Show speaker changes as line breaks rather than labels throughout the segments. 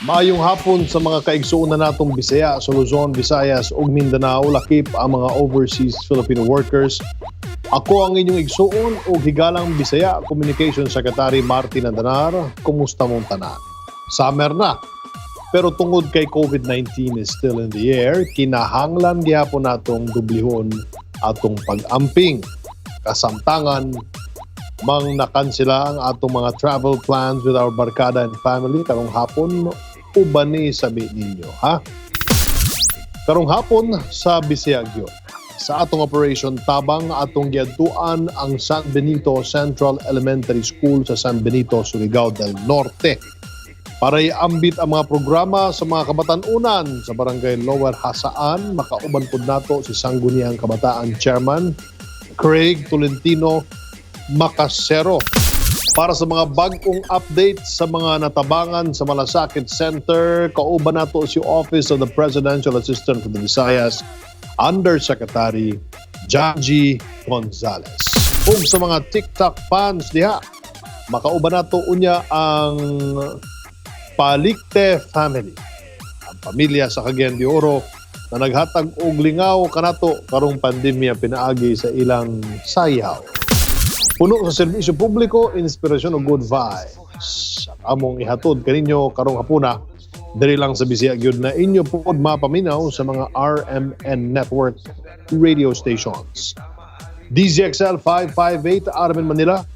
Maayong hapon sa mga kaigsuonan natong Bisaya sa Luzon, Visayas ug Mindanao, lakip ang mga overseas Filipino workers. Ako ang inyong igsuon ug higalang Bisaya, Communication Secretary Martin Andanar. Kumusta mong tanan? Summer na. Pero tungod kay COVID-19 is still in the air, kinahanglan gihapon natong dublihon atong pag-amping. Kasamtangan mang nakansela ang atong mga travel plans with our barkada and family karong hapon, uban ni sabi ninyo, ha? Karong hapon sa Bisaya gyud. Sa atong Operation Tabang, atong giadtuan ang San Benito Central Elementary School sa San Benito, Surigao del Norte para iambit ang mga programa sa mga kabatan-unan sa Barangay Lower Jasaan. Makauban pud nato si Sangguniang Kabataan Chairman Craig Tolentino Macasero. Para sa mga bagong update sa mga natabangan sa Malasakit Center, kauban nato si Office of the Presidential Assistant for the Visayas, Undersecretary Janji Gonzales. Ug sa mga TikTok fans diha, makauban nato unya ang Palicte family. Ang pamilya sa Cagayan de Oro na naghatag og lingaw kanato karong pandemya pinaagi sa ilang sayaw. Puno sa serbisyo publiko, inspirasyon ug good vibes. Ang among ihatod kaninyo karong hapuna diri lang sa Bisaya gyud na inyo pod mapaminaw sa mga RMN Network radio stations. DZXL 558 RMN Manila,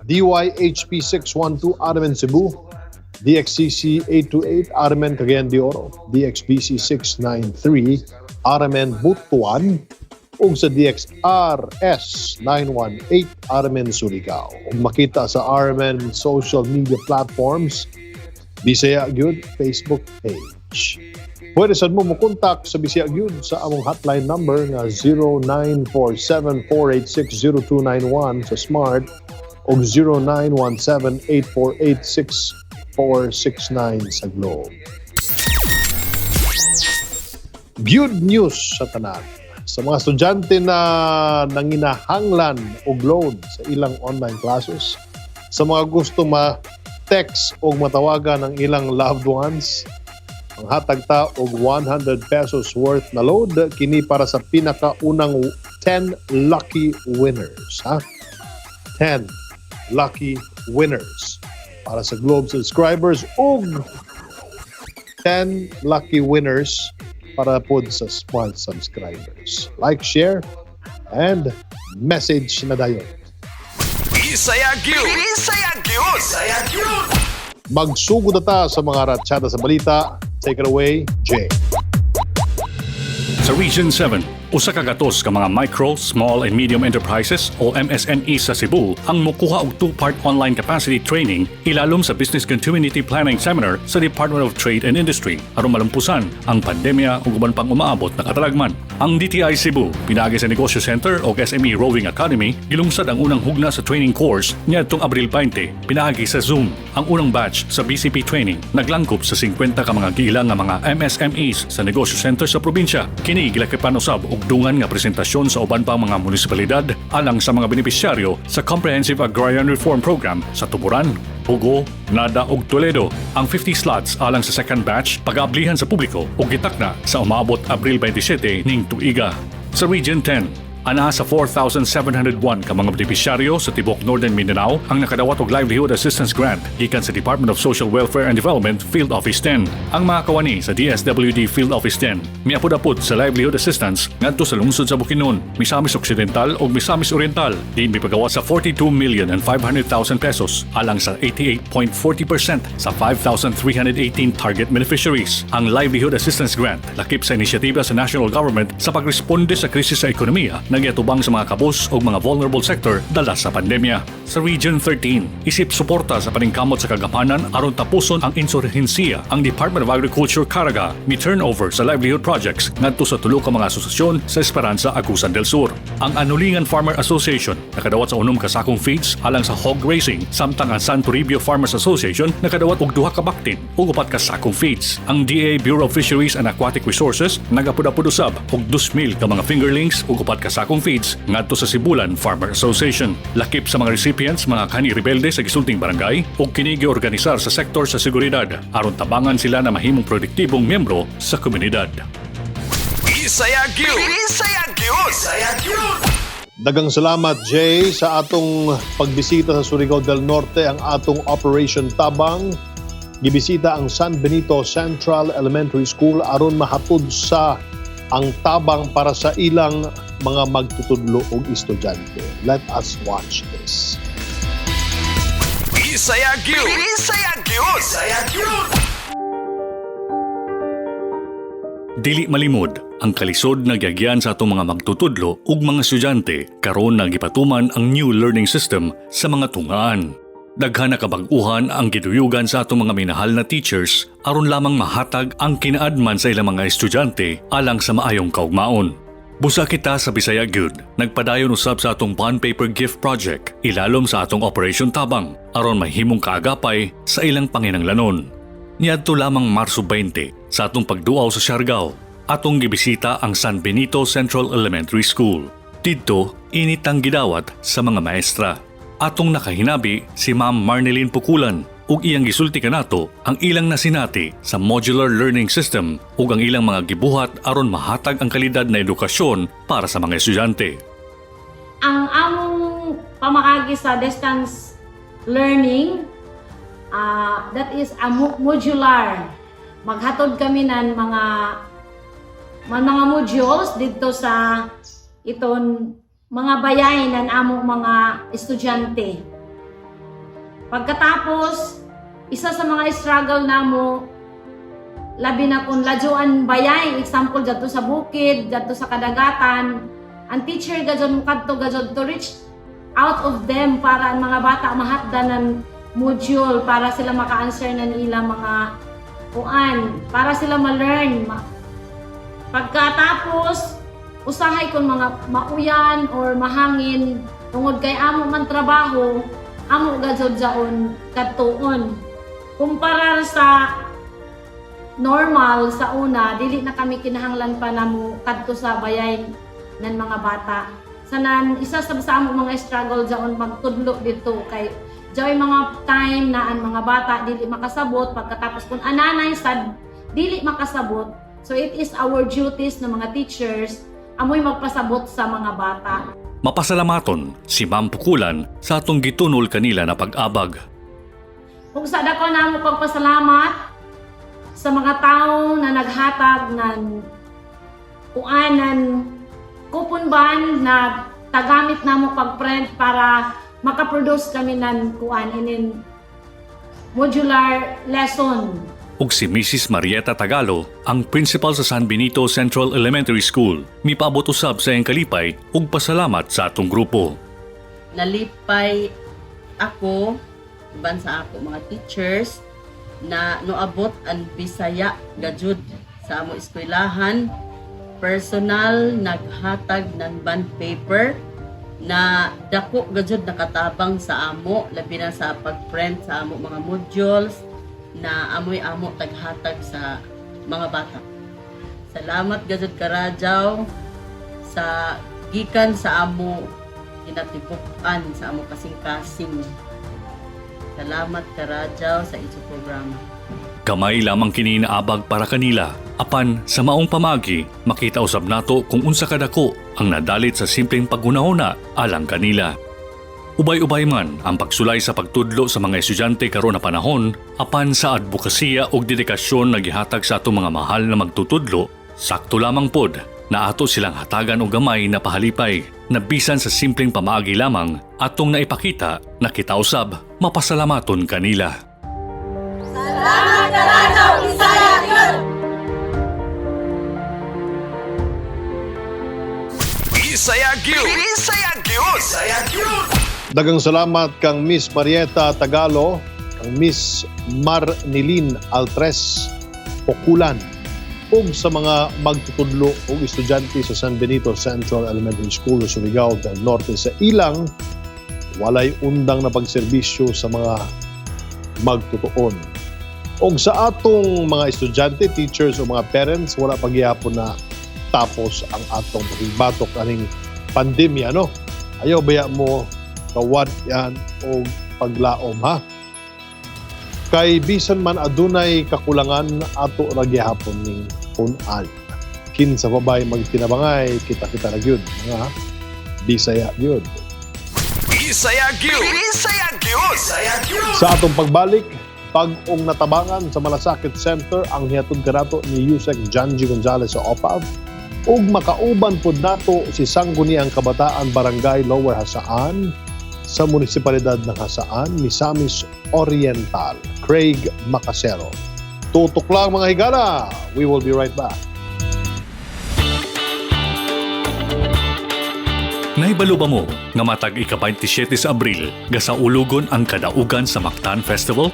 DYHP 612 RMN Cebu, DXCC 828 RMN Cagayan de Oro, DXBC 693 RMN Butuan, ug sa DXRS 918 RMN Surigao. Ug makita sa RMN social media platforms, Bisaya Gyud Facebook page. Pwede sad mo mo-contact sa Bisaya Gyud sa among hotline number nga 0947-486-0291 sa Smart o 0917-848-6469 sa Globe. Good news sa tanan. Sa mga estudyante na nanginahanglan og load sa ilang online classes, sa mga gusto ma-text o matawagan ang ilang loved ones, ang hatag ta og 100 pesos worth na load kini para sa pinakaunang 10 lucky winners, ha? 10 lucky winners para sa Globe subscribers ug 10 lucky winners para pod sa Smart subscribers. Like, share, and message na dayon.
Bisaya gyud. Bisaya gyud. Bisaya gyud.
Magsugod na ta sa mga ratsada sa balita. Take it away, Jay.
Sa Region 7, usa ka gatos ka mga micro, small and medium enterprises o MSME sa Cebu ang mokuha og two-part online capacity training ilalom sa Business Continuity Planning Seminar sa Department of Trade and Industry aron malumpusan ang pandemya ug uban pang umaabot na katalagman. Ang DTI Cebu, pinaagi sa Negosyo Center o SME Roving Academy, gilungsad ang unang hugna sa training course niadtong Abril 20 pinaagi sa Zoom. Ang unang batch sa BCP training naglangkob sa 50 ka mga giila nga mga MSMEs sa Negosyo Center sa probinsya. Kini gilakipan usab og dungan nga presentasyon sa uban pang mga munisipalidad alang sa mga benepisyaryo sa Comprehensive Agrarian Reform Program sa Tuburan, Pugo, Nada ug Toledo. Ang 50 slots alang sa second batch pag-aablihan sa publiko ug gitakna sa umaabot Abril 27 ning tuiga. Sa Region 10, anaa sa 4,701 ka mga benepisyaryo sa tibok Northern Mindanao ang nakadawat og Livelihood Assistance Grant gikan sa Department of Social Welfare and Development Field Office 10. Ang mga kawani sa DSWD Field Office 10 miapod-apod sa livelihood assistance ngadto sa lungsod sa Bukidnon, Misamis Occidental ug Misamis Oriental diin mipagawas sa 42 million and 500,000 pesos alang sa 88.40% sa 5,318 target beneficiaries. Ang Livelihood Assistance Grant lakip sa inisyatiba sa national government sa pagresponde sa krisis sa ekonomiya na giatubang sa mga kabus o mga vulnerable sector dala sa pandemya. Sa Region 13, isip suporta sa paningkamot sa kagamhanan aron tapuson ang insurhensiya, ang Department of Agriculture Caraga mi turnover sa livelihood projects ngadto sa tulo ka mga asosasyon sa Esperanza, Agusan del Sur. Ang Anulingan Farmer Association nakadawat sa 6 ka sakong feeds alang sa hog raising, samtang ang San Toribio Farmers Association nakadawat og 2 ka baktin ug 4 ka sakong feeds. Ang DA Bureau of Fisheries and Aquatic Resources nagapud-apod usab og 2,000 ka mga fingerlings ug 4 ka sakong feeds ngadto sa Sibulan Farmer Association. Lakip sa mga recipient recipients mga kani rebelde sa gisulting barangay ug kini giorganisar sa sektor sa seguridad aron tabangan sila na mahimong produktibong miyembro sa komunidad.
Bisaya gyud. Bisaya gyud. Bisaya gyud.
Daghang salamat, Jay, sa atong pagbisita sa Surigao del Norte, ang atong Operation Tabang. Gibisita ang San Benito Central Elementary School aron mahatod sa ang tabang para sa ilang mga magtutudlo og estudyante. Let us watch this.
Bisaya gyud. Bisaya gyud. Bisaya gyud.
Dili malimod ang kalisod na gyagyan sa atong mga magtutudlo ug mga estudyante karon nga gipatuman ang new learning system sa mga tungaan. Daghan na kabag-uhan ang giduyugan sa atong mga minahal na teachers aron lamang mahatag ang kinaadman sa ilang mga estudyante alang sa maayong kaugmaon. Busa kita sa Bisaya Gyud, nagpadayon usab sa atong Bond Paper Gift Project ilalom sa atong Operation Tabang aron mahimong kaagapay sa ilang panginanglanon. Niadto lamang Marso 20 sa atong pagduaw sa Siargao, atong gibisita ang San Benito Central Elementary School. Didto, init ang gidawat sa mga maestra. Atong nakahinabi si Ma'am Marneline Pukulan ug iyang gisulti kanato ang ilang nasinati sa modular learning system ug ang ilang mga gibuhat aron mahatag ang kalidad na edukasyon para sa mga estudyante.
Ang among pamaagi sa distance learning, that is a modular. Maghatod kami ng mga modules dito sa iton mga bayay ng among mga estudyante. Pagkatapos, isa sa mga struggle namo, labi na kung ladyoan bayay, example dadto sa bukid, dadto sa kadagatan, ang teacher gajud mokadto gajud to reach out of them para ang mga bata mahatdan ng module para sila maka-answer ng ilang mga kuan, para sila ma-learn. Pagkatapos, usahay kung mga mauyan or mahangin, tungod kay amo man trabaho, amo gajud jaon kadtuon. Kumpara sa normal sa una, dili na kami kinahanglan pa namo kadto sa bayay ng mga bata. Sanan isa sa amo mga struggle jaon magtudlo dito kay jaoy mga time na ang mga bata dili makasabot, pagkatapos kung ananay sad dili makasabot, so it is our duties na mga teachers amoy magpasabot sa mga bata.
Mapasalamaton si Ma'am Pukulan sa atong gitunol kanila na pag-abag.
Kung sa dako namo pagpasalamat sa mga tao na naghatag ng kuanan coupon ban na tagamit namo pag-print para makaproduce kami ng kuan inin modular lesson.
Ug si Mrs. Marieta Tagalo, ang principal sa San Benito Central Elementary School, mipaabot usab sa iyang kalipay ug pasalamat sa atong grupo.
Nalipay ako uban sa ako mga teachers na noabot ang Bisaya gajud sa amo eskwelahan, personal naghatag ng bond paper na dako gajud nakatabang sa amo, labi na sa pag-print sa amo mga modules na amoy amo taghatag sa mga bata. Salamat gajud karajaw sa gikan sa amo kinatibuk-an, sa amo kasing-kasing. Salamat karajaw sa inyong programa.
Gamay lamang kini naabag para kanila. Apan sa maong pamagi, makita usab nato kung unsa kadako ang nadalit sa simpleng paghunahuna alang kanila. Ubay-ubay man ang pagsulay sa pagtudlo sa mga estudyante karon na panahon, apan sa adbokasiya ug dedikasyon na gihatag sa atong mga mahal na magtutudlo, sakto lamang pod na ato silang hatagan og gamay na pahalipay na bisan sa simpleng pamaagi lamang atong naipakita na kita usab mapasalamaton kanila.
Salamat karajaw, Bisaya gyud!
Bisaya gyud. Bisaya gyud. Bisaya gyud.
Daghang salamat kang Miss Marieta Tagalo, kang Miss Marnilin Altres Pokulan, ug sa mga magtutudlo ug estudyante sa San Benito Central Elementary School sa Surigao del Norte sa ilang walay undang na pagserbisyo sa mga magtutuon. Og sa atong mga estudyante, teachers o mga parents, wala pagyapon na tapos ang atong pagbatok aning pandemya, no? Ayaw baya mo Kawad-an og paglaom, ha. Kay bisan man adunay kakulangan, ato ra gihapon ning pun-an. Kinsa pa bay magtinabangay, kita-kita ra gyud, mga Bisaya gyud.
Bisaya gyud. Bisaya gyud. Bisaya gyud.
Sa atong pagbalik, bag-ong natabangan sa Malasakit Center ang hihatod kanato ni Usec Janji Gonzales sa OPAV ug makauban pod nato si Sangguniang Kabataan Barangay Lower Jasaan sa Munisipalidad ng Jasaan, Misamis Oriental, Craig Macasero. Tutok lang, mga higala! We will be right back.
Nahibalo ba mo nga matag ika-27 sa Abril gasaulugon ang kadaugan sa Mactan Festival?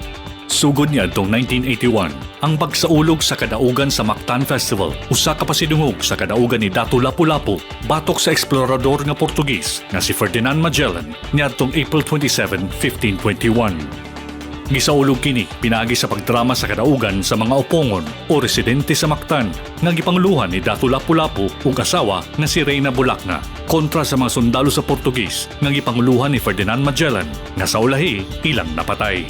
Sugod niadtong 1981, ang pagsaulog sa kadaugan sa Mactan Festival, usa ka pasidungog sa kadaugan ni Datu Lapu-Lapu batok sa eksplorador nga Portugis nga si Ferdinand Magellan niadtong April 27, 1521. Gisaulog kini pinaagi sa pagdrama sa kadaugan sa mga upongon o residente sa Mactan nga gipanguluhan ni Datu Lapu-Lapu ug asawa nga si Reyna Bulakna kontra sa mga sundalo sa Portugis nga gipanguluhan ni Ferdinand Magellan nga sa ulahi ilang napatay.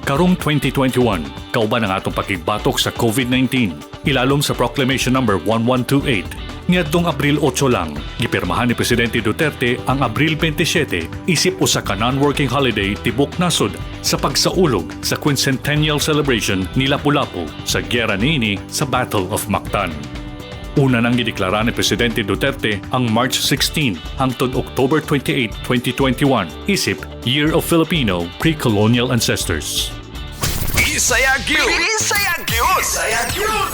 Karong 2021, kauban ang atong pakigbatok sa COVID-19, ilalom sa Proclamation Number 1128. Niadtong Abril 8 lang, gipirmahan ni Presidente Duterte ang Abril 27 isip usa ka non-working holiday tibok nasod sa pagsaulog sa quincentennial celebration ni Lapu-Lapu sa giyera niini sa Battle of Mactan. Una nang gideklara ni Presidente Duterte ang March 16 hangtod October 28, 2021 isip Year of Filipino Pre-Colonial Ancestors.
Bisaya gyud. Bisaya gyud. Bisaya gyud.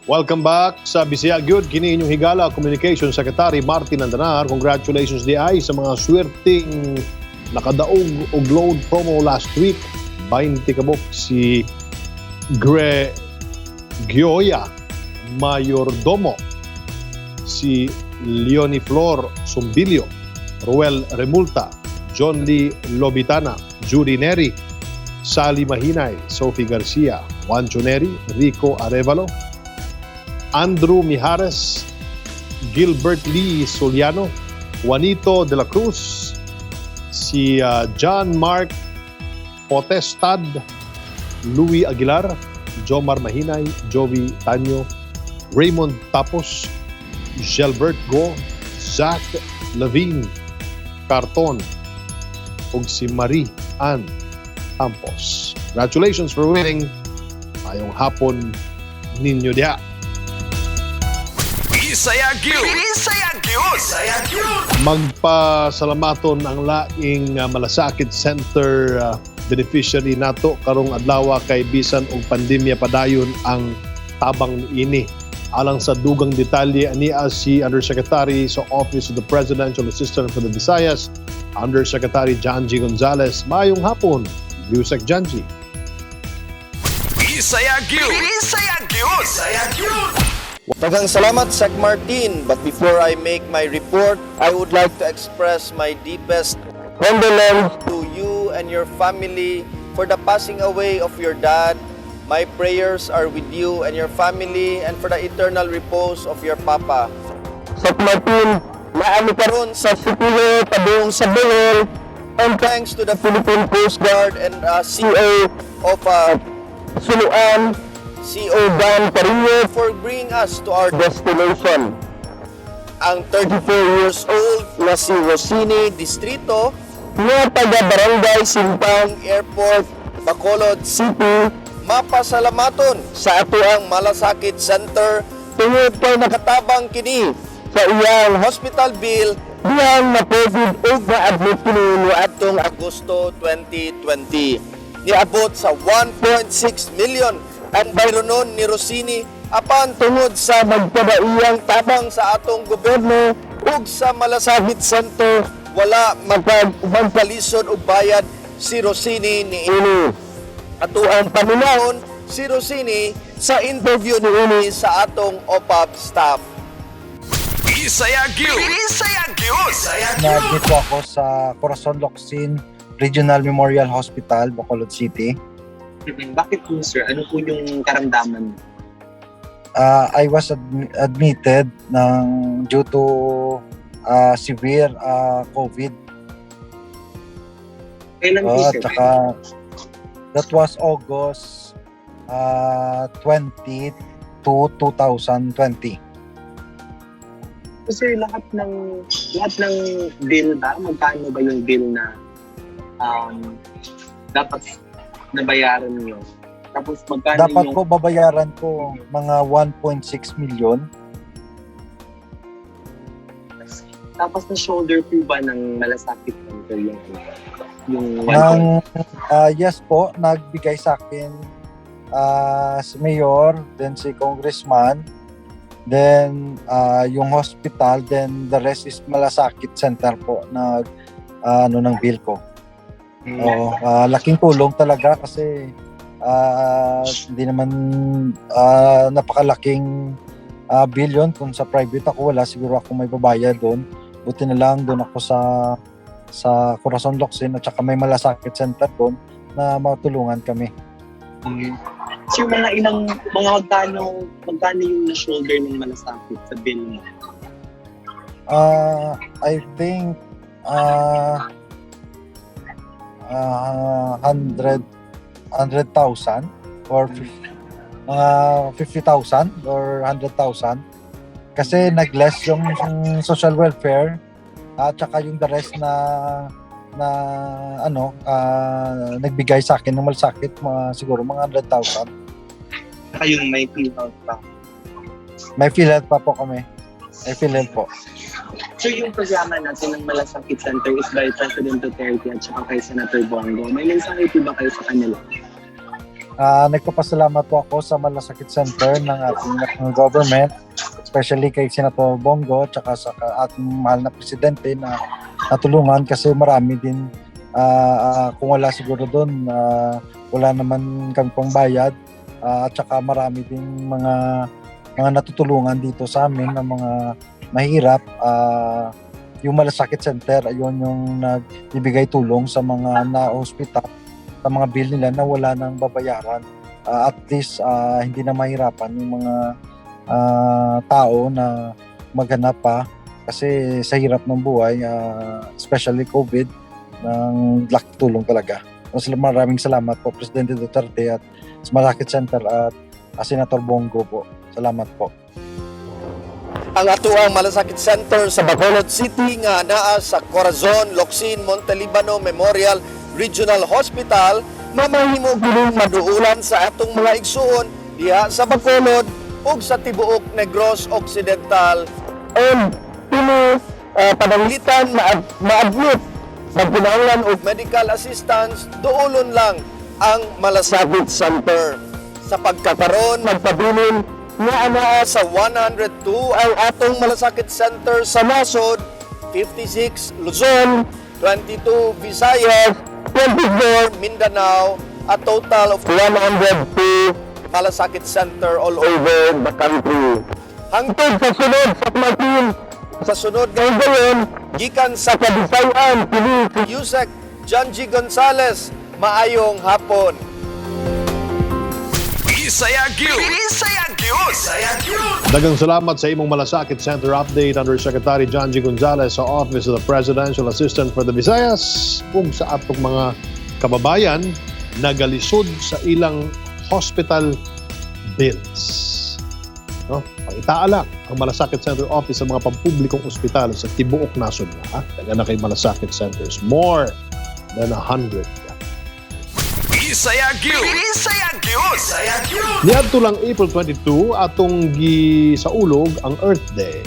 Welcome back sa Bisaya Gyud. Kini inyong higala, Communication Secretary Martin Andanar. Congratulations diay sa mga swerteng nakadaog og load promo last week. 20 kabok: si Gre Gioya Mayordomo, si Leonie Flor Sumbilio, Ruel Remulta, John Lee Lobitana, Judy Neri, Sally Mahinay, Sophie Garcia, Juancho Neri, Rico Arevalo, Andrew Mijares, Gilbert Lee Soliano, Juanito de la Cruz, si John Mark Potestad, Louis Aguilar, Jomar Mahinay, Joey Tanyo, Raymond Tapos, Gilbert Go, Zach Levine, Carton, ug si Marie Ann Campos. Congratulations for winning. Maayong hapon ninyo diha.
Bisaya gyud. Bisaya gyud. Bisaya gyud.
Magpasalamaton ang laing Malasakit Center beneficiary nato karong adlaw kay bisan og pandemya, padayon ang tabang niini. Alang sa dugang detalye, ania si Undersecretary sa Office of the Presidential Assistant for the Visayas, Undersecretary Janji Gonzales. Maayong hapon, Usec Janji.
Bisaya gyud. Bisaya gyud. Bisaya gyud.
Daghang salamat, Sec Martin. But before I make my report, I would like to express my deepest condolence to you and your family for the passing away of your dad. My prayers are with you and your family and for the eternal repose of your papa. Sec Martin, naa mi karon sa Sipilo, padung sa Bohol, and thanks to the Philippine Coast Guard and CO of Suluan, CO Dan Carrillo, for bringing us to our destination. Ang 34 years old na si Rosini Distrito nga taga Barangay Simpang Airport, Bacolod City, mapasalamaton sa atoang Malasakit Center tungod kay nakatabang kini sa iyang hospital bill dihang na-COVID ug na-admit kini niadtong Agosto 2020. Niabot sa 1.6 million ang bayronon ni Rosini, apan tungod sa magpadaiyang tabang sa atong gobyerno ug sa Malasakit Center, wala magpalisod og bayad si Rosini niini. Atoang paminawon si Rosini sa interview niini sa atong OPAV staff.
Bisaya gyud. Bisaya gyud. Bisaya gyud.
Na-admit po ako sa Corazon Locsin Regional Memorial Hospital, Bacolod City.
Bakit po, sir? Ano po yung karamdaman?
I was admitted ng due to severe COVID.
Kailan po,
At
sir?
saka that was August 22, 2020.
So, sir, lahat ng bill ba? Magkano ba yung bill na dapat nabayaran niyo? Tapos magkano
Dapat
yung
po babayaran ko mga 1.6 million.
Tapos na shoulder po ba ng Malasakit Center yung
Ng, yes po, nagbigay sa akin si Mayor, then si Congressman, then yung hospital, then the rest is Malasakit Center po nag ano ng bill ko. Oo, laking tulong talaga kasi hindi naman napakalaking bill yun. Kung sa private ako, wala siguro ako may babayad doon. Buti na lang doon ako sa Corazon Locsin at saka may Malasakit Center doon na matulungan kami.
Sir, mga ilang, mga magkano yung na-shoulder ng Malasakit sa bill mo?
I think 100 100,000 or mga 50,000 or 100,000 kasi nag-less yung social welfare at saka yung the rest na na ano nagbigay sa akin ng Malasakit, mga siguro mga 100,000.
Saka yung may PhilHealth pa.
May PhilHealth pa po kami, may PhilHealth po.
Sir, yung programa natin ng Malasakit Center is by President Duterte at saka kay Senator Bong Go. May mensahe po ba kayo sa kanila?
Nagpapasalamat po ako sa Malasakit Center ng ating national government, especially kay Senator Bong Go at saka sa ating mahal na presidente na natulungan kasi marami din kung wala siguro doon, wala naman kami pang bayad at saka marami din mga natutulungan dito sa amin ng mga mahirap. Yung Malasakit Center, ayun yung nagbibigay tulong sa mga na-hospital sa mga bill nila na wala nang babayaran. At least hindi na mahirapan yung mga tao na maghanap pa kasi sa hirap ng buhay, especially COVID, ng laki tulong talaga. Mas maraming salamat po, Presidente Duterte at sa Malasakit Center at Senator Bong Go po. Salamat po.
Ang atoang Malasakit Center sa Bacolod City nga naa sa Corazon Locsin Montelibano Memorial Regional Hospital mamahimo gulong maduulan sa atong mga igsuon diha sa Bacolod ug sa tibuok Negros Occidental and kini pananglitan maadmit magkinahanglan og medical assistance, duolon lang ang Malasakit Center. Sa pagkakaron, magpabilin nga anaa sa 102 ang atong Malasakit Center sa nasod, 56 Luzon, 22 Visayas, 24 Mindanao, a total of 102 Malasakit Center all over the country. Hangtod sa sunod sa Martin, sa sunod ngayong gayon, gikan sa Kabisayan, kini si Usec John G. Gonzales, maayong hapon.
Bisaya gyud. Bisaya gyud. Bisaya gyud.
Daghang salamat sa imong Malasakit Center update, Undersecretary John G. Gonzales sa Office of the Presidential Assistant for the Visayas ug sa atong mga kababayan nagalisod sa ilang hospital bills. No? Pangitaa lang ang Malasakit Center Office sa mga pampublikong ospital sa tibuok nasod na. Ha? Daghan na kay Malasakit Centers. More than 100.
Bisaya gyud. Bisaya gyud. Bisaya gyud.
Niadto lang April 22 atong gisaulog ang Earth Day.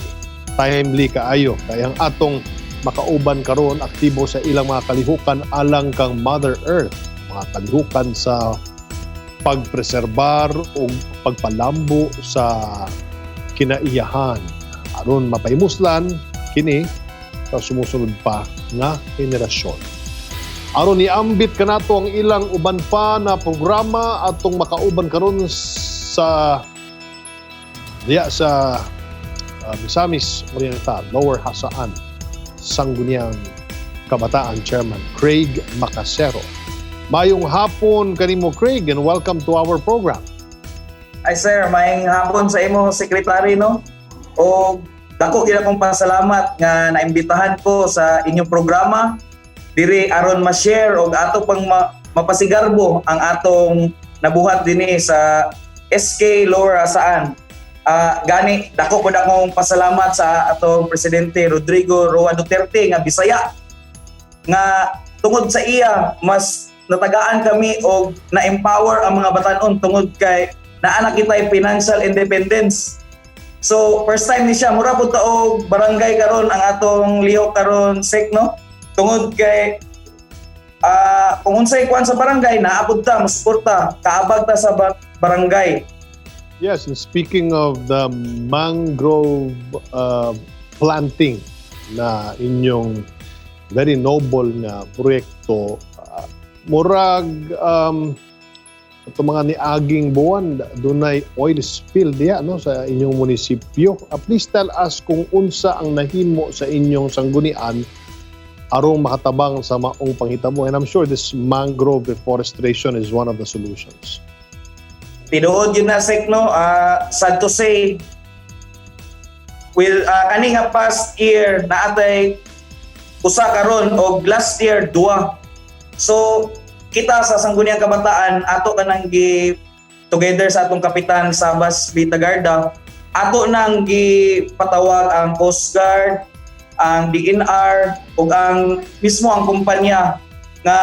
Timely kaayo kay ang atong makauban karon aktibo sa ilang mga kalihukan alang kang Mother Earth, mga kalihukan sa pagpreserbar o pagpalambo sa kinaiyahan aron mapahimuslan kini sa sumusunod pa nga henerasyon. Aron iambit kanato ang ilang uban pa na programa, atong makauban karon sa diya sa Misamis Oriental, Lower Jasaan, Sangguniang Kabataan Chairman Craig Macasero. Mayong hapon kanimo, Craig, and welcome to our program.
Ay sir, maayong hapon sa imo, secretary, no. O dako gid akong pasalamat nga naimbitahan ko sa inyong programa. diri aron ma-share og ato pang mapasigarbo ang atong nabuhat dinhi sa SK Lower Jasaan. Gani dako pud akong pasalamat sa atong presidente Rodrigo Roa Duterte nga Bisaya, nga tungod sa iya mas natagaan kami og na-empower ang mga batanon tungod kay naa na kitay financial independence. So first time ni siya, mura pud ta og barangay karon ang atong lihok karon, Sec, no, tungod kay kung unsay kuan sa barangay, naa pud ta mosuporta, kaabag ta sa barangay.
Yes, and speaking of the mangrove planting na inyong very noble nga proyekto, murag ito mga niaging buwan, dunay oil spill diya, no, sa inyong munisipyo. Please tell us kung unsa ang nahimo sa inyong sanggunian arong makatabang sa maong panghitabo. And I'm sure this mangrove reforestation is one of the solutions.
Tinuod yun na, Sec, no. Sad to say, will kani nga past year naatay usa karon og last year duha. So kita sa Sangguniang Kabataan, ato kanang gi together sa atong kapitan Sabas B. Tagarda, ato nang gipatawag ang Coast Guard, ang DENR ug ang mismo ang kumpanya nga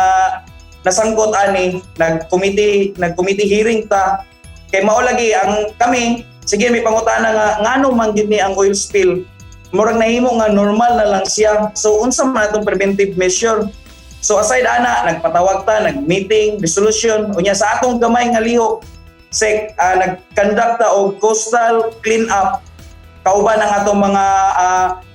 nasangkot ani. Nag-committee hearing ta kay mao lagi ang kami, sige, may pangutana nga ngano man gid ni ang oil spill, murag nahimo nga normal na lang siya. So unsa man atong preventive measure? So aside ana, nagpatawag ta, nag-meeting, resolution. Unya sa atong gamay nga lihok, Sec, nag-conduct ta og coastal clean up kauban ang atong mga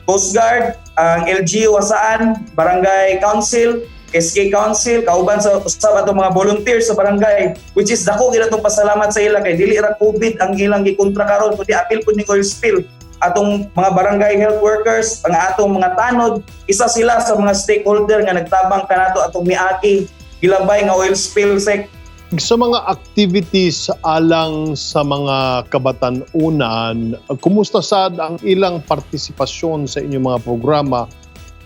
Coast Guard, ang LGU Jasaan, Barangay Council, SK Council, kauban sa usab atong mga volunteers sa barangay, which is dako gid atong pasalamat sa ila kay dili ra COVID ang ilang gikontra karon kundi apil pud ning oil spill. Atong mga barangay health workers, ang atong mga tanod, isa sila sa mga stakeholder nga nagtabang kanato atong miaki gilabay nga oil spill, Sec.
Sa mga activities alang sa mga kabatan-unan, kumusta sad ang ilang partisipasyon sa inyong mga programa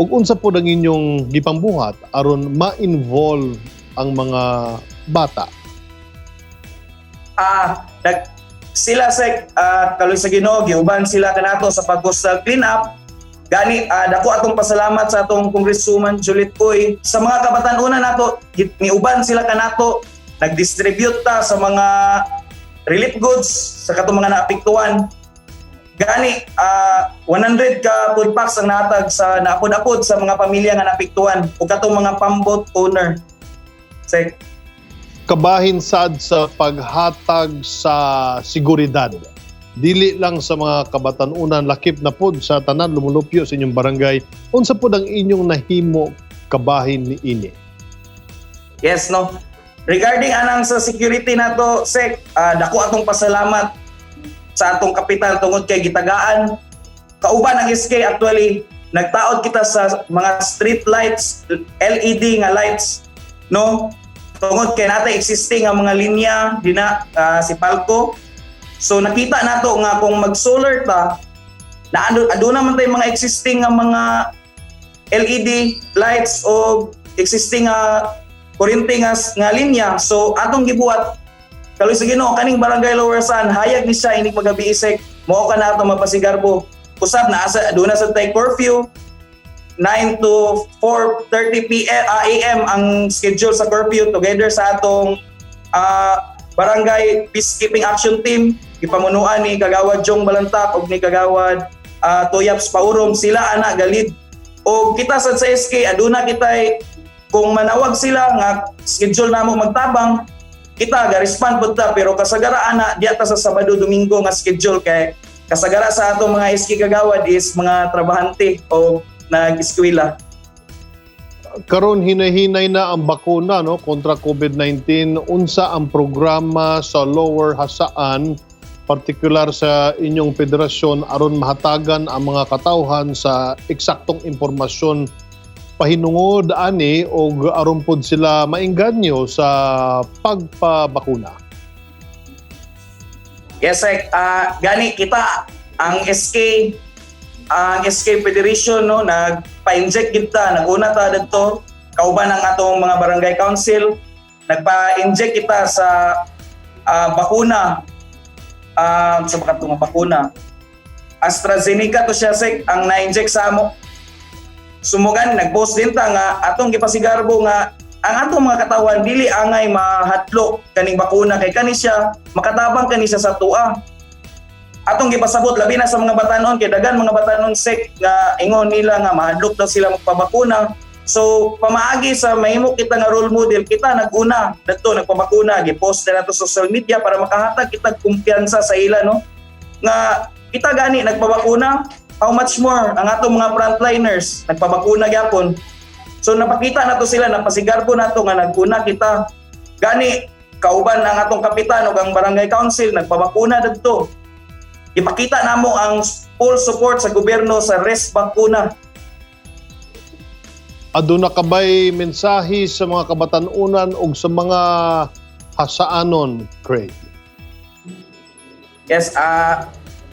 ug unsa pod ang inyong gipambuhat aron ma-involve ang mga bata?
Nag sila, Sec, kaloy sa Ginoo, giuban sila kanato sa pag-coastal clean up. Gani dako atong pasalamat sa atong Congresswoman Juliet Uy. Sa mga kabatan-unan nato, miuban sila kanato, nag-distribute ta sa mga relief goods sa katong mga naapektuhan. Gani 100 ka food packs ang nahatag sa naapod-apod sa mga pamilya nga naapektuhan ug katong mga pambot owner, Sec.
Kabahin sad sa paghatag sa seguridad, dili lang sa mga kabatan-unan, lakip na pod sa tanan lumulupyo sa inyong barangay. Unsa pod ang inyong nahimo kabahin ni ini?
Yes, no. Regarding anang sa security nato, Sec, dako atong pasalamat sa atong kapitan tungod kay gitagaan kauban ang SK. Actually, nagtaod kita sa mga street lights, LED nga lights, no, tungod kay natay existing nga mga linya dina si Palco. So nakita nato nga kung mag-solar ta na aduna man tay mga existing nga mga LED lights o existing nga kuryente nga linya. So atong gibuhat, kaloy sa Ginoo, kaning Barangay Lower San hayag ni siya inig magabi, Sec. Mao ka na ato mapasigarbo. Usab na asa aduna sa tay curfew, 9 to 4:30 p.m. AM ang schedule sa curfew together sa atong Barangay Peacekeeping Action Team gipamunuan ni Kagawad Jong Balantak ug ni Kagawad Toyaps Paurom. Sila ana galid o kita sad sa SK, aduna kitay kung manawag sila nga schedule namo magtabang, kita ga-respond pud ta, pero kasagara ana diya ta sa Sabado Domingo nga schedule kay kasagara sa atong mga SK kagawad is mga trabahante o nag-eskwela.
Karon hinahinay na ang bakuna, no, kontra COVID-19. Unsa ang programa sa Lower Jasaan, partikular sa inyong federasyon, aron mahatagan ang mga katawhan sa eksaktong impormasyon pahinungod ani og aron pod sila mainganyo sa pagpabakuna?
Yes, Sec. Gani kita ang SK Federation, no, nagpa-inject gid ta, naguna ta didto kauban ang atong mga barangay council, nagpa-inject kita sa bakuna, sa mga bakuna AstraZeneca to siya, sek, ang na-inject sa amo. Sumugan nag-post din ta nga atong gipasigarbo nga ang atong mga katawan dili angay mahadlok kaning bakuna kay kani siya makatabang kani siya sa tua. Atong gipasabot labi na sa mga batanon kay daghan mga batanon, sek, nga ingon nila nga mahadlok daw sila magpabakuna. So pamaagi sa mahimo kita nga role model, kita naguna dadto nagpabakuna, gipost na nato sa social media para makahatag kita kumpiyansa sa ila, no, nga kita gani nagpabakuna, how much more ang atong mga frontliners nagpabakuna gyapon. So napakita nato sila, napasigarbo nato nga naguna kita. Gani kauban ang atong kapitan ug ang barangay council nagpabakuna dadto. Ipakita namo ang full support sa gobyerno sa res bakuna.
Aduna ka bay mensahe sa mga kabatanunan ug sa mga hasaanon, Craig?
Yes,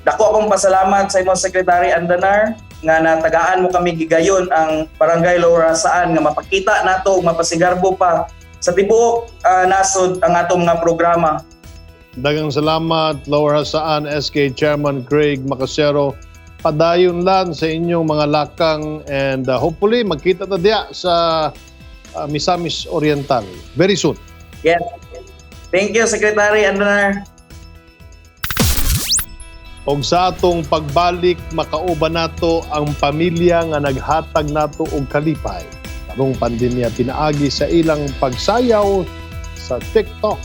dako akong pasalamat sa imong Secretary Andanar nga natagaan mo kami gigayon ang Barangay Lower Jasaan nga mapakita nato ug mapasigarbo pa sa tibuok nasod ang atong mga programa.
Daghang salamat, Lower Jasaan SK Chairman Craig Macasero. Padayon lang sa inyong mga lakang and hopefully magkita ta diya sa Misamis Oriental very soon.
Yes. Thank you, Secretary Andanar.
Og sa atong pagbalik, makauban nato ang pamilya nga naghatag nato og kalipay karong pandemya pinaagi sa ilang pagsayaw sa TikTok,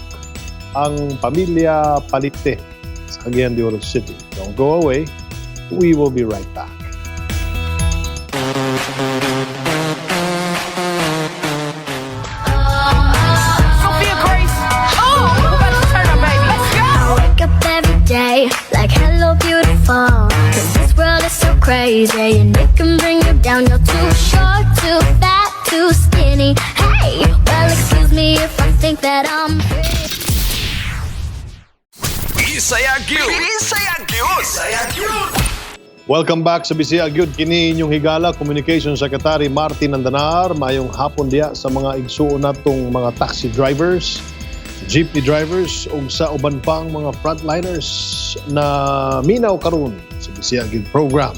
ang pamilya Palicte sa Cagayan de Oro City. Don't go away. We will be right back.
Sophia Grace. Oh, we about to turn up, baby. Let's go.
Wake up every day like hello beautiful. 'Cause this world is so crazy and it can bring you down. You're too short, too fat, too skinny. Hey, well, excuse me if I think that I'm pretty.
Bisaya gyud. Bisaya gyud. Bisaya gyud.
Welcome back sa Bisaya Gyud. Kini inyong higala, Communication Secretary Martin Andanar. Mayong hapon diya sa mga igsuon natong mga taxi drivers, jeepney drivers ug sa uban pang mga frontliners na minaw karon sa Bisaya Gyud program.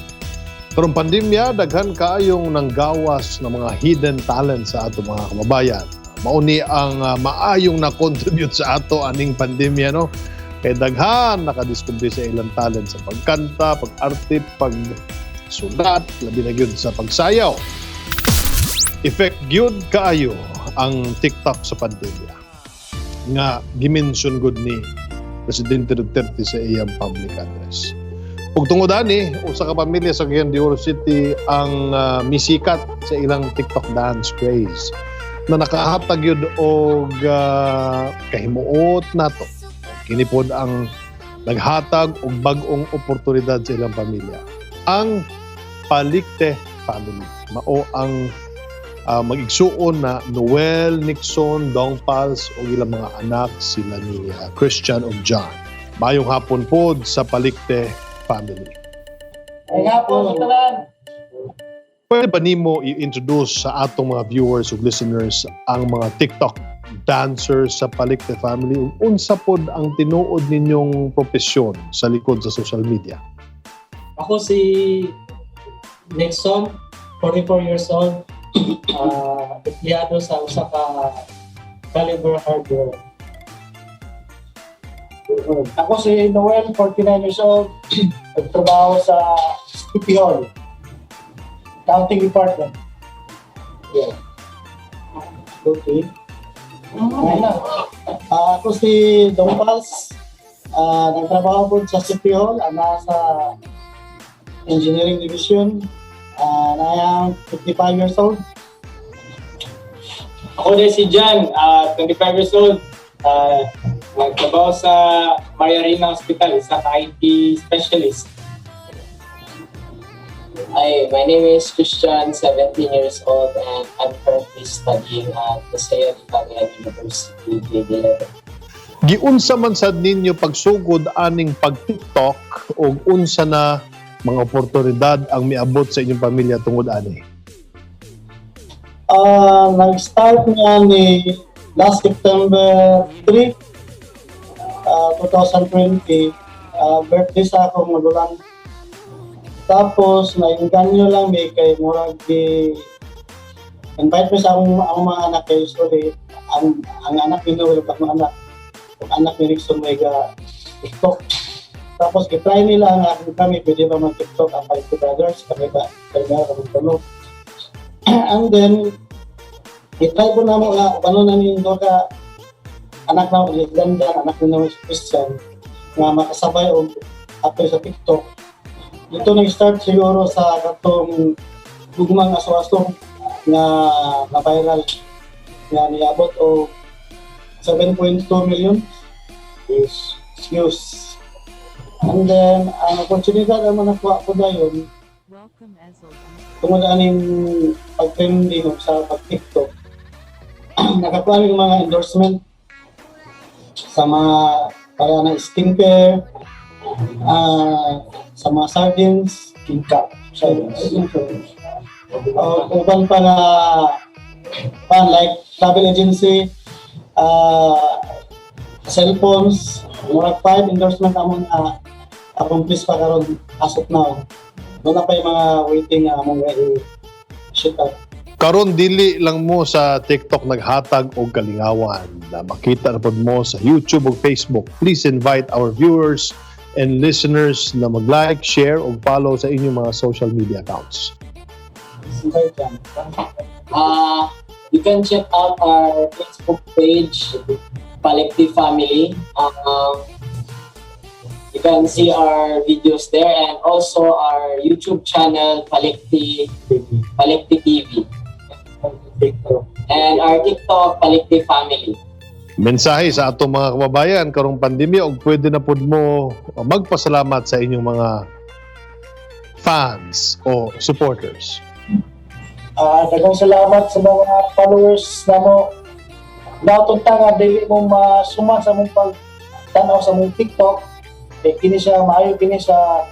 Karong pandemya, daghan kaayong nanggawas na mga hidden talent sa ato mga kababayan. Mauni ang maayong na-contribute sa ato aning pandemya, no? Kay daghan nakadiskubre sa ilang talent sa pagkanta, pag-arte, pagsulat, labi na gyud sa pagsayaw. Effect gyud kaayo ang TikTok sa pandemya nga gimension gud ni Presidente Duterte sa iyang public address. Ug tungod ani, usa ka pamilya sa Cagayan de Oro City ang misikat sa ilang TikTok dance craze na nakahatag yun og kahimuot nato. Kini pod ang naghatag og bag-ong oportunidad sa ilang pamilya. Ang Palicte family. Mao ang mag-igsuon na Noel, Nixon, Dong Pals ug ilang mga anak, sila ni Christian ug John. Mayong hapon pod sa Palicte family.
Ay nga po sa tanan.
Pwede ba nimo i-introduce sa atong mga viewers ug listeners ang mga TikTok dancers sa Palicte family ug unsa pod ang tinuod ninyong propesyon sa likod sa social media?
Ako si Nixon, 44 years old, empleyado sa usa ka Caliber Hardware.
Ako si Noel, 49 years old, nagtrabaho sa City Hall, Accounting Department. Yeah. Okay. Okay na. Ako si Dong Pals, nagtrabaho po sa City Hall, nasa Engineering Division. And I am 55 years old.
Ako din si John, 25 years old. Nagtrabaho sa Maria Reina Hospital, isa ka IT specialist.
Hi, my name is Christian, 17 years old, and I'm currently studying at Paseo de Cagayan University, grade 11.
Giunsa man sad ninyo pagsugod aning pag-TikTok ug unsa na mga oportunidad ang miabot sa inyong pamilya tungod ani?
Nag-start nga ni last September 3, 2020, birthday sa akong magulang. Tapos, nainganyo lang mi kay murag di invite mi sa akong mga anak kay usually ang anak ni Noel ug akong anak ug anak ni Rickson may ga TikTok. Tapos gitry nila nga kung kami pwede ba mag-TikTok ang Five Two Brothers, kami ba kami kami tulo. And then gitry ko na mo nga ano na ni ka anak na ni Ganda, anak ni Noel si Christian nga makasabay og apil sa TikTok. Dito nag-start siguro sa katong gugmang aso-aso nga na viral nga niabot og 7.2 million views. And then, ang oportunidad ang nakuha ko dayon, tungod aning pag-trending og sa pag-TikTok, nakakuha mi og mga endorsement sa mga para na skincare, sa mga sardines, king sardines. Uban pa nga pan like travel agency, cellphones, murag five endorsement among accomplish pa karon as of now. Doon na pa yung mga waiting nga among i-shoot up.
Karon dili lang mo sa TikTok naghatag og kalingawan na makita na pod mo sa YouTube ug Facebook. Please invite our viewers and listeners na mag-like, share ug follow sa inyong mga social media accounts.
Invite yan.
You can check out our Facebook page, Palikti Family. You can see our videos there and also our YouTube channel, Palikti TV. And our TikTok, Palikti Family.
Mensahe sa atong mga kababayan karong pandemya ug pwede na pud mo magpasalamat sa inyong mga fans o supporters.
Daghang salamat sa mga followers namo. Daton ta nga dili mo masuma sa mong pagtanaw sa mong TikTok. Kay kini siya maayo kini sa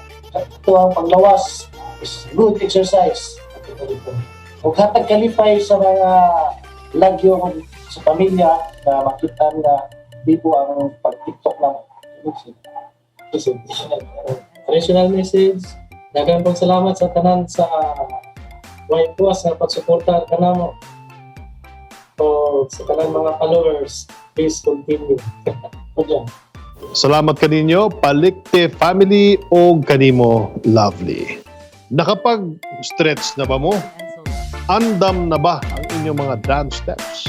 tuwang panglawas is good exercise. Ug hatag kalipay sa mga lagyo sa pamilya na makita nga bibo ang pag-TikTok namo.
Additional message, daghang pong salamat sa tanan sa way puwas nga pagsuporta kanamo. O sa tanan mga followers, please continue. O
Salamat kaninyo, Palikte Family o kanimo Lovely. Nakapag-stretch na ba mo? Andam na ba ang inyong mga dance steps?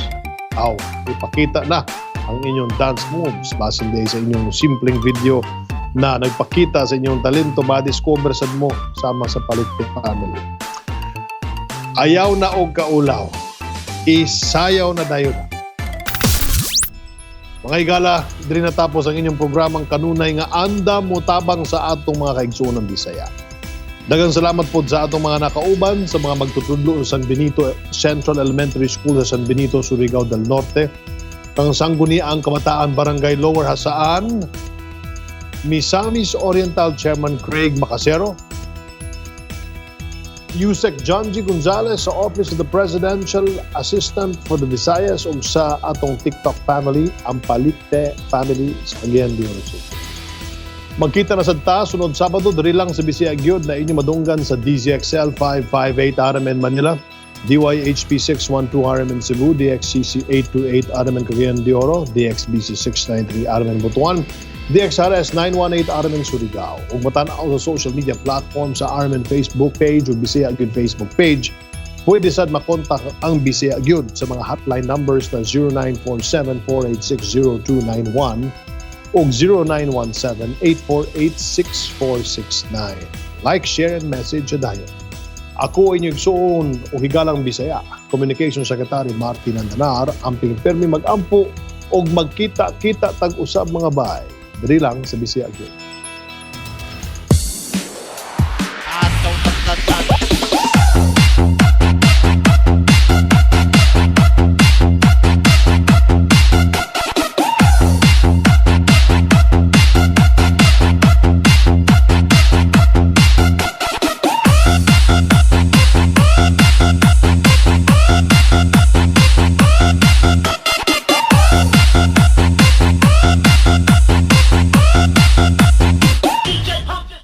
Aw, ipakita na ang inyong dance moves basin day sa inyong simpleng video na nagpakita sa inyong talento, ma-discover sad mo sama sa Palikte Family. Ayaw na og kaulaw. Isayaw na dayon. Mga higala, diri natapos ang inyong programang kanunay nga andam mo tabang sa atong mga kaigsuonan Bisaya. Daghang salamat po sa atong mga nakauban sa mga magtutudlo sa San Benito Central Elementary School sa San Benito, Surigao del Norte, kang Sangguniang Kabataan Barangay Lower Jasaan, Misamis Oriental Chairman Craig Macasero, Usec John G. Gonzalez sa Office of the Presidential Assistant for the Visayas ug sa atong TikTok family, ang Palikte family sa Cagayan de Oro City. Magkita na sad ta sunod Sabado diri lang sa Bisaya gyud na inyo madunggan sa DZXL 558 RMN Manila, DYHP 612 RMN Cebu, DXCC 828 RMN Cagayan de Oro, DXBC 693 RMN Butuan, DXRS 918 RMN Surigao. Ug matan-aw sa social media platform sa RMN Facebook page ug Bisaya gyud Facebook page. Pwede sad makontak ang Bisaya gyud sa mga hotline numbers na 0947-486-0291 ug 0917-848-6469. Like, share, and message dayon. Ako inyong igsuon o higalang Bisaya, Communication Secretary Martin Andanar, amping permi mag-ampo og magkita-kita tag-usab, mga bay. Diri lang sa Bisaya gyud.